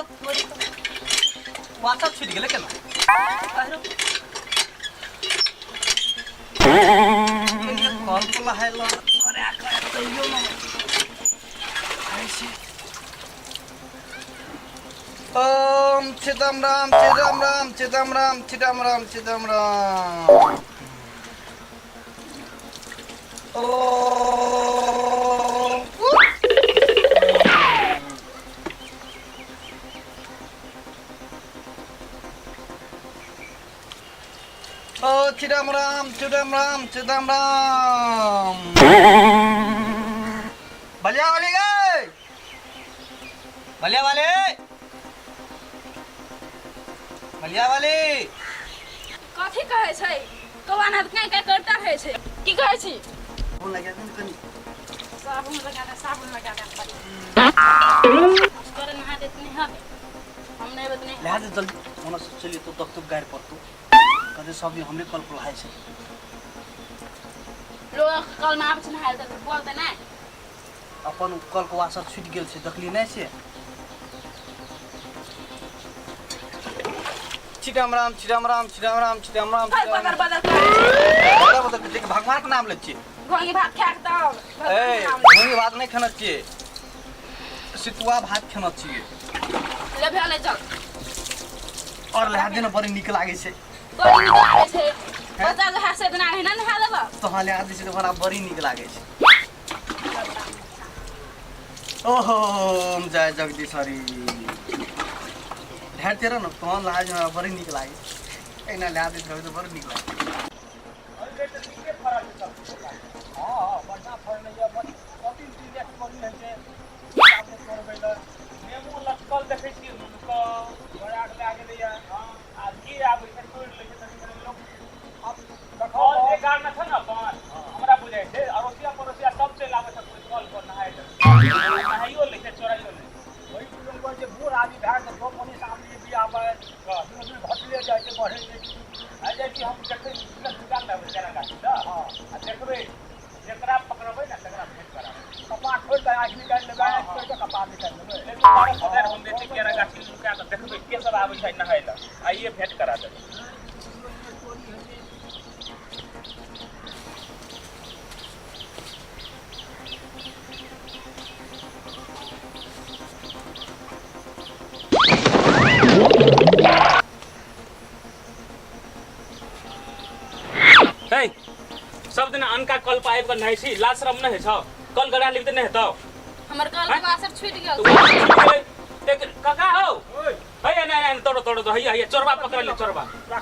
आहिरो तोरी वाचा छूटि गेलै केना आहिरो कल पर लहायल अरे तैयो न ओम चिदम राम चिदम राम चिदम राम चिदम राम चिदम राम ओ ओ चिदम राम चिदम राम चिदम राम बलिया वाली गए बलिया वाले बलिया वाली कथी कहै छै कौआ ना काई काई करता रहै छै की कहै छी फोन लगा दे कनी साबुन लगा दे साबुन लगा दे करे नहा देत नहीं हबे हम नहीं बतने लहा दे जल्दी ओना से चलिए तो दख तो गायर पड़तो कदे सब दिन हमरे कल पर लहाय छै लोग कल में आबै छै नहाय लए तऽ बोलतै नहि अपन कल के वासर छूटि गेल छै देखली नहि से चिदम राम चिदम राम चिदम राम चिदम राम फल बदल बदल करै छै बदल बदल देख भगवान के नाम लै छियै घोंघी भात खाए के तब ए घोंघी भात नहि खेने छियै सितुआ भात खेने छियै ले भेलै चल और लहा देना बड़ी नीक लागै छै बड़ी नीक लागै छै बच्चा जे हँसै दिना एहिना नहा देबऽ तोहर लहा दै छै तऽ बड़ा बड़ी नीक लागै छै ओहो जय जगदीश हरि ढेर तेरह ने तोहन लहा जे हमरा बड़ी नीक लागै एहिना लहा दैत रहबै तऽ बड़ नीक लागै बढ़िआँ फड़लै यऽ 3 3 बड़ी होइ छै तोड़बै लए नेबो लटकल देखै छियै हुनकर बड़ा के लए गेलैए। हँ, आ की आबै छै तोड़ि लै छै तनी मनी लोक। आब कल जे गाड़ने छै ने अपन हमरा बुझाइ छै अड़ोसिया पड़ोसिया सब चलि आबै छै कोइ कल पर नहाय लए, नहाइयो लै छै, चोराइयो लै छै। ओहि पर जे बूढ़ आदमी भए गेल पानि सामने भी आबै दुनू दूर घटले जाइ छै, बढ़ै छै। आइ जाइ छी हम देखै दुकान लेबै केरा गाछी तऽ। आ देखबै जेकरा पकड़बै ने तकरा भेंट कराबै। कपार खोलि कऽ आँखि निकालि लेबै, आँखि खोलि कऽ कपार निकालि लेबै। लेकिन 12 हजार हम दै छी केरा गाछी लुका कऽ देखबै के सब आबै छै नहाय लए, आइए भेंट करा देबै। हे, सब दिन अनका कल पर आबि कऽ नहाइ छी, लाज शरम नहि होइ छौ? कल गड़ा लेबी तऽ नहि हेतौ? हमर कल के वासर छूटि गेल। तऽ ओ छुटि गेलै। एक काका हौ, हैया, नहि नहि, दौड़ो दौड़ो, हैया हैया, चोरबा पकड़ ले, चोरबा। हाँ,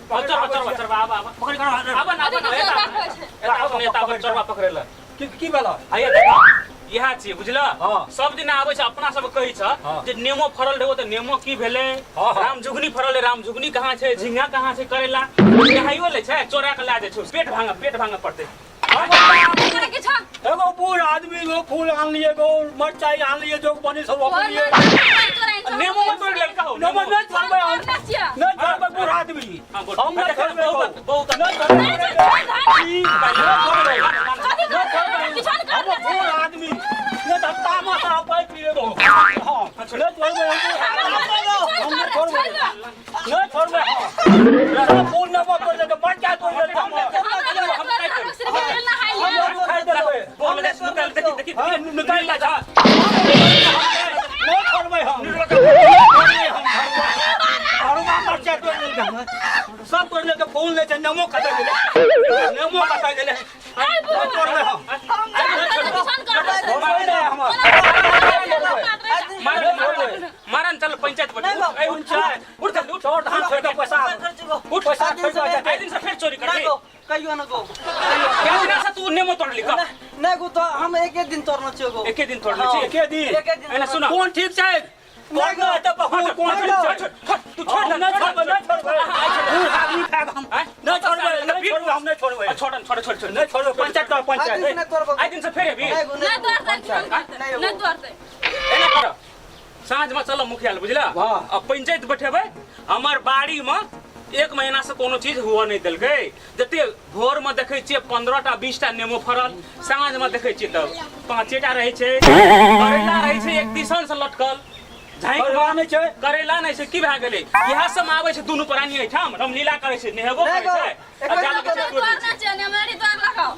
चोरबा चोरबा चोरबा, आब आब आब ना, आब ना, कथी एता चोरबा कहै छै? एता आब ने, एता आब चोरबा पकड़े ले। की की भेल? हैया देखो, इएह छियै, बुझल? हाँ। सब दिन आबै छै, अपना सब कहै छ जे नेमो फड़ल रहै तऽ नेमो की भेलै? हाँ, हाँ। राम जुगनी फड़ल रहै, राम जुगनी कहाँ छै? झिंगा कहाँ छै? करेला नहाइयो लै छै, चोरा के लए जाइ छै। पेट भांग, पेट भांग पड़तै। करे के छ एगो बूढ़ आदमी एगो फूल आनलियै, एगो मरचाइ आनलियै, जो बनी सब रोपलियै। नेमो में तोड़ि लेलका हौ? नेमो नहि छोड़बै हम, नहि छोड़बै बूढ़ आदमी। हाँ, बोल। हम नहि छोड़बै। बहुत बहुत नहि छोड़बै, ई, नहि छोड़बै, नहि छोड़बै हम बूढ़ आदमी, नहि तऽ तामस आ पाइ पी लेबो। हाँ, नहि छोड़बै हम बूढ़ आदमी, हम नहि छोड़बै, नहि छोड़बै हम। फूल नेमो तोड़ि लेलकै, मरचाइ तोड़ि लेलकै हमर। हम खाइ देबै। बोल, निकाल, देखी देखी। हाँ, निकालि लै जा। नहि छोड़बै हम, नहि छोड़बै हम। अरुआ मरचाइ तोड़ि लेलकै हमर। सब तोड़ि लेलकै, फूल लै छै, नेमो कतऽ गेलै? नेमो कतऽ गेलै? नहि छोड़बै हम। छोड़बै नहि हमर। मारन मारन, चल पंचायत पर। नहीं ए, उठ उठ, चल उठ। छोड़, धान छोड़ि कऽ पैसा उठ। पैसा छोड़ि कऽ आइ दिन से फेर चोरी नहीं करबी? गो, कहियो न गो। क्या दिन से तू नेमो तोड़ली का? नहीं गो, तो हम एके दिन तोड़ना छियै गो। एके दिन तोड़ने छी? एके दिन। एके दिन। एने सुन। कोन ठीक छै? कोन नहि तऽ बहुत कोन ठीक छै? छोड़, तू छोड़। हम नहि छोड़बै, नहि छोड़बै। बूढ़ आदमी खायब हम। आँय? नहि छोड़बै, नहि छोड़बै, हम नहि छोड़बै। छोड़ छोड़ छोड़ छोड़। नहि छोड़बै, पंचायत कर आइ दिन पंचायत। से नहि तोड़बो। आइ दिन से फेर एबी? नहीं गो, नहीं गो। एना कर, साँझ में चलो मुखिया लग, बुझला? हाँ। आ पंचायत बैठेबै। हमर बाड़ी में एक महीना से कोनो चीज हुआ नहीं देलकै। जते भोर में देखै छियै 15 टा 20 टा नेमो फड़ल, साँझ में देखै छियै तब 5 टा रहै छै। करैला रहै छै एक दिसन से लटकल। झाँकि करैला नहि छै। करैला नहि छै की भए गेलै इएह सब आबै छै दुनू प्राणी एहिठाम रामलीला करै छै नेहेबो नहि करै गो, छै एक आ बेर जा लगे छै तोड़ना छै नेमरी तोड़ लगाओ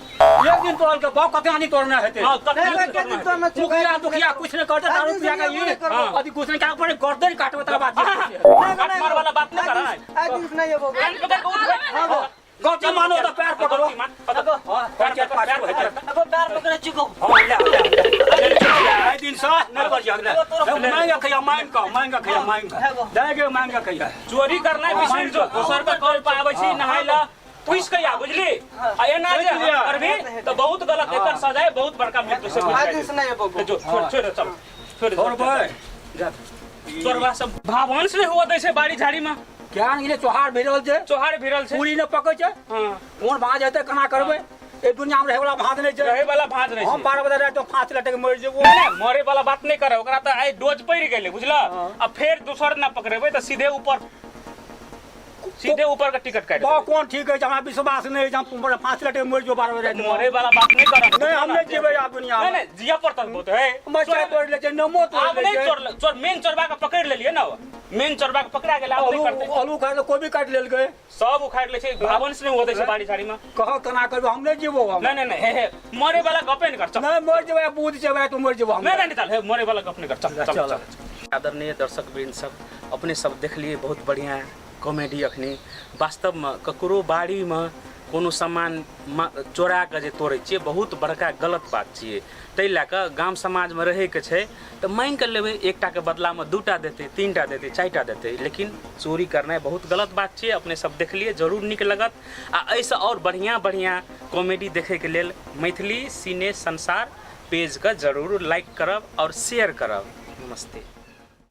एक दिन तोड़ल के बाप कते आनी तोड़ना हेतै हँ, कते नहि, दिन कते दिन तोड़ना तोड़ना छै? मुखिया दुखिया कुछ नहि करते दारू पिया के ई हाँ। अथी कुछ नहि क्या पड़े गर्दन काटबे तकर बाद काट मार वाला बात नहि कर आइ दिन से नहीं एबो कान पकड़ के उठ हाँ गो। गलती मानो तो पैर पकड़ो गलती मान पकड़। हाँ, पैर पकड़ हेतै। अब पैर पकड़े चुको हाँ, ले, ले, ले, ले, आइ दिन से नहि कर अगले मांग खैया मांग का मांग खैया मांग दे गे मांग खैया चोरी करनाइ बिसरि जो दोसर के कल पर आबै छी नहाय ला पूछ के आ बुझली आ एना जे करबी तऽ बहुत गलत एकर सजाय बहुत बड़का मृत्यु से आइ दिन से नहीं एबो जो छोड़ छोड़ चल छोड़ छोड़ भाई चोरबा सब भावंश नहि हुआ दै छै बाड़ी झाड़ी में क्या नहीं चोहार भिड़ल छै चोहार भिड़ल छै पूरी नहि पकै छै हाँ कोन भाँज हेतै केना करबै ए दुनिया में रहे वाला भाँज नहि छै रहे वाला भाँज नहि हम छै 12 बजे राति में फाँस लटक मरि जेबो नहि नहि मरे वाला बात नहि करे ओकरा तऽ आइ डोज पड़ि गेलै बुझल आ फेर दोसर ना पकड़ेबै तऽ सीधे ऊपर के टिकट काटि बा देबै। कोन ठीक है हमरा विश्वास नहीं है हम फांसी लटक मरि जो 12 बजे राति में। मरे वाला बात नहीं करब नहीं हम नहीं जीबै आब दुनिया नहीं में नहीं जिया पड़त बहुत है मरचाइ तोड़ि लै छै नेमो आब तोड़ि लै नहीं छै चोर चोर मेन चोरबा के पकड़ लेलिए ना मेन चोरबा के पकड़ा गेल आब नहीं आलू करते आलू खाइ ले कोबी काटि लेलकै सब उखाड़ ले छै भावन से नहीं होते छै बाड़ी झाड़ी में कह केना करबै हम नहीं जीबो हम नहीं नहीं नहीं हे हे मरे वाला गपे नहीं कर चल नहीं मरि जेबै बुझ जेबै तो मरि जेबो हम नहीं नहीं चल हे मरे वाला गप नहीं कर चल चल चल। चल आदरणीय दर्शक वृंद सब अपने सब देखलिए बहुत बढ़िया कॉमेडी अखनी वास्तवमे ककरो बाड़ीमे कोनो सामान चोरा कऽ जे तोड़ै छियै बहुत बड़का गलत बात छियै ताहि लए कऽ गाम समाजमे रहैके छै तऽ मानि कऽ लेबै एकटाके बदलामे दूटा देतै तीनटा देतै चारिटा देतै लेकिन चोरी करनाइ बहुत गलत बात छियै अपने सब देखलियै जरूर नीक लगत आ एहिसँ आओर बढ़िआँ बढ़िआँ कॉमेडी देखैके लेल मैथिली सिने संसार पेजके जरूर लाइक करब आओर शेयर करब नमस्ते।